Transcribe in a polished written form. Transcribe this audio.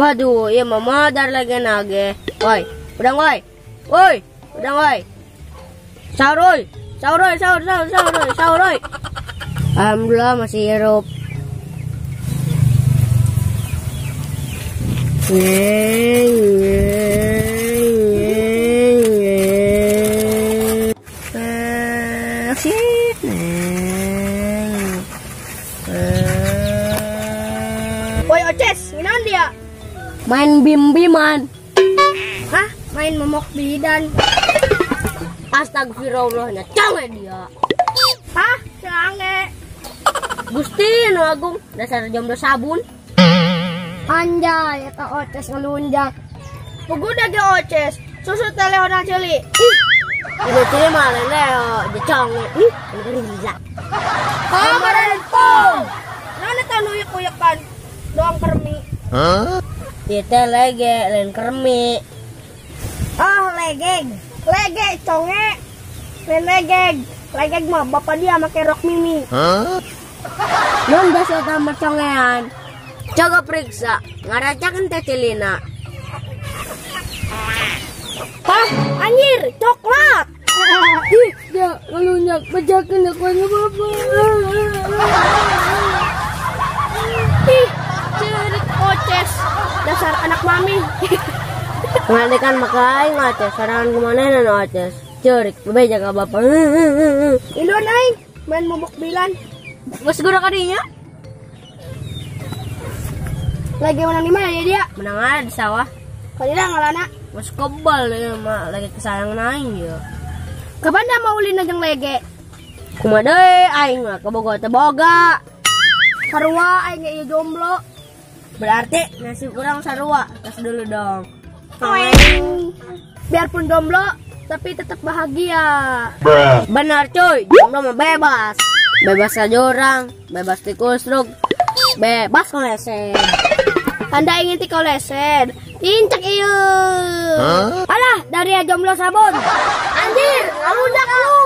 Waduh, iya mama dar lagi nage. Woi, udang woi. Woi, udang woi. Sahur woi. Sahur woi, sahur sahur sahur woi, sahur woi. Alhamdulillah masih hirup. Woi Oces, gimana dia? Main bim-biman. Hah? Main momok bidan. Astagfirullah, cange dia. Hah? Cange. Gusti nu agung, dasar jomblo sabun. Anjay, eta Oces ngelunjak. Puguda ge Oces, susu teh Leona ceuli. Ih, ini cili mah Leo, dia cange. Ih, ngeri. Kamaran pong. Naon eta nu uyek-uyekan? Doang kermi. Hah? Ieu teh lege, lain kermi. Ah, legeg. Lege conge. Lain legeg. Legeg mah bapak dia make rok mini. Hah? Non dasar tambah congean. Coba periksa, ngaracakan teh celina. Hah? Anjir, coklat. Ih, dia ngelunjak, bejakin akunya bapak. Ih, cerik Oces, dasar anak mami. Ngalikan makai ngaces, sarangan kemana nano Oces. Cerik, bebejak ke bapak. Indon aing, main mobok bilan. Bos guna kadinya. Lagi menang di mana ya dia? Menang ada di sawah. Kau tidak ngalana? Bos kebal ya mak, lagi kesayang aing ya. Kapan dah mau ulin ajeng lege? Kumaha deui aing mah kabogo teh boga. Sarua aing ge jomblo. Berarti nasib kurang sarua. Tos dulu dong. Toeng. Biarpun jomblo tapi tetap bahagia. Bruh. Benar cuy, jomblo mah bebas. Bebas aja orang, bebas tikus truk, bebas koleset. Anda ingin tikoleset, incek ieu. Huh? Alah, dari jomblo sabun. Anjir, ngalunjak lu.